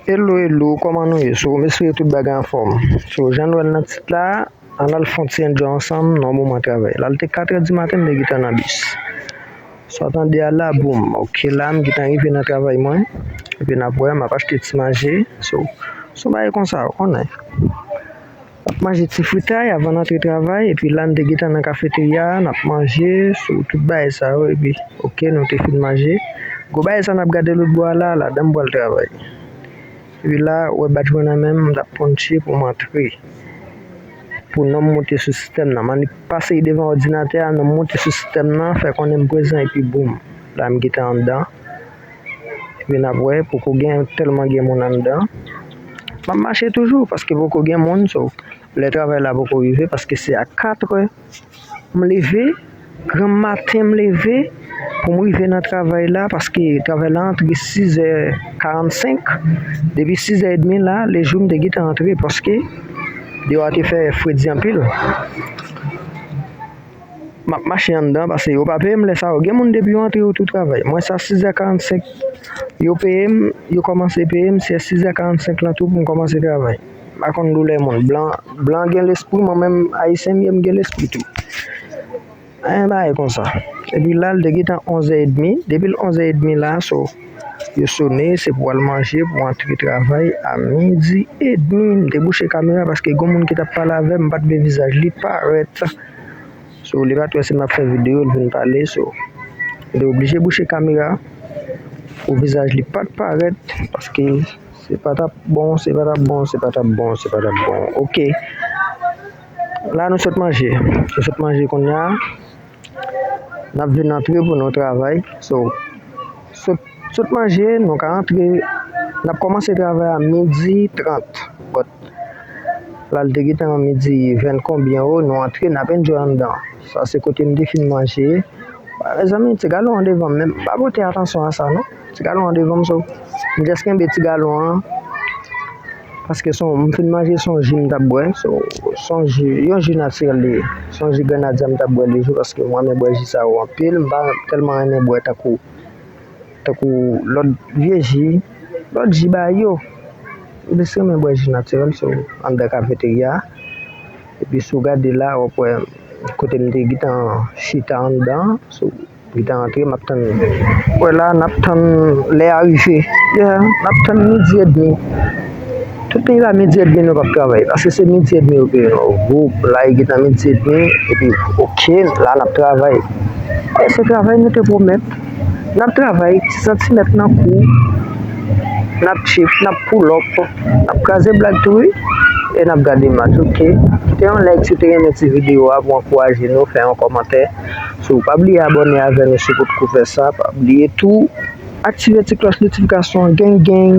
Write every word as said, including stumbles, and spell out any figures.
Hello, hello, kòman nou ye? So, m espere tout bagay anfòm. So, jan nou wè l nan tit la, ann al fè yon ti enjoy ansanm nan yon moman travay. La, l te kat è di maten, m te gentan nan bis. Sa w tande a la, boum. Ok, la, m gentan rive nan travay mwen. Epi n ap wè, m ap achte ti manje. So, se yon bagay konsa, ou konnen. N ap manje ti fritay avan n antre travay, epi la, n te gentan nan kafeterya a, n ap manje, so, tout bagay sa yo, epi, ok, nou te fin manje. Gwo bagay sa n ap gade lòt bò a la, ladan m pral travay. Epi la, ou wè badj mwen nan men m, m t ap punche pou m antre. Pou non m moute sou sistèm nan. M annik pase devan òdinatè a, non m moute sou sistèm nan, fè konnen m prezan, epi boum, la m gentan anndan. Epi n ap wè, poko gen tèlman gen moun anndan. M ap mache toujou, paske poko gen moun, so, lè travay la poko rive, paske se a kat è m leve, granm maten m leve, pou m rive nan travay la, paske travay la antre sizè karannsenk. Depi sizè edmi la, lejou m te gentan antre, paske deyò a te fè fredi anpil. M ap mache anndan, paske yo pa peye m lè sa yo. Gen moun depi yo antre yo tou travay. Mwen sa sizè karannsenk, yo peye m, yo kòmanse peye m, se sizè karannsenk lan tou pou m kòmanse travay. M pa konn doulè moun. Blan, blan gen lespri, mwen menm ayisyen m ye, m gen lespri tou. Anyen bagay konsa. Epi la, l te gentan onzè edmi. Depi l onzè edmi la, so, yo sone, se pou al manje, pou antre travay a midi edmi. M te bouche kamera paske gon moun ki t ap pale avè m, m pa t vle vizaj li parèt. So, li pa t wè si m ap fè videyo, l vin pale. So, m te oblije bouche kamera pou vizaj li pa t parèt, paske se pa t ap bon, se pa t ap bon, se pa t ap bon, se pa t ap bon. Ok. La, nou sot manje. Nou sot manje kounye a. N ap vin antre pou nou travay. So, sot, sot manje, nou ka antre, n ap kòmanse travay a midi trant. But, la, l te gentan midi ven konbyen o, nou antre, n ap enjoy anndan. Sa se kote m te fin manje. Mezanmi, ti galon an devan m, men m pa pote atansyon a sa, non. Ti galon an devan m, so, m just kenbe ti galon an. Paske se yon, m fin manje, se yon ji m t ap bwè. So, se yon ji, yon ji natirèl li ye. Se yon ji grenadya m t ap bwè lejou, paske m renmen bwè ji sa yo anpil. M pa tèlman renmen bwè tankou, tankou lòt vye ji, lòt ji ba yo. M plis renmen bwè ji natirèl, so, anndan kafeterya a. Epi si w gade la, w ap wè kote m te gentan chita anndan. So, gentan antre, m ap tann. Wè la, n ap tann lè a rive. Yeah, n ap tann midi edmi. Tout peyi la, midi edmi nou p ap travay. Paske se midi edmi yo peye nou. Boum, la, e gentan midi edmi. Epi, ok, la, n ap travay. E se travay nou te pwomèt. N ap travay, ti santimèt nan kou. N ap chip, n ap pull up. N ap kraze blag tou, wi. E n ap gade match, ok? Kite yon like si w te renmen ti videyo a pou ankouraje nou, fè yon kòmantè. So, pa bliye abòne avè nou si w potko fè sa. Pa bliye tou aktive ti klòch notifikasyon, gang gang.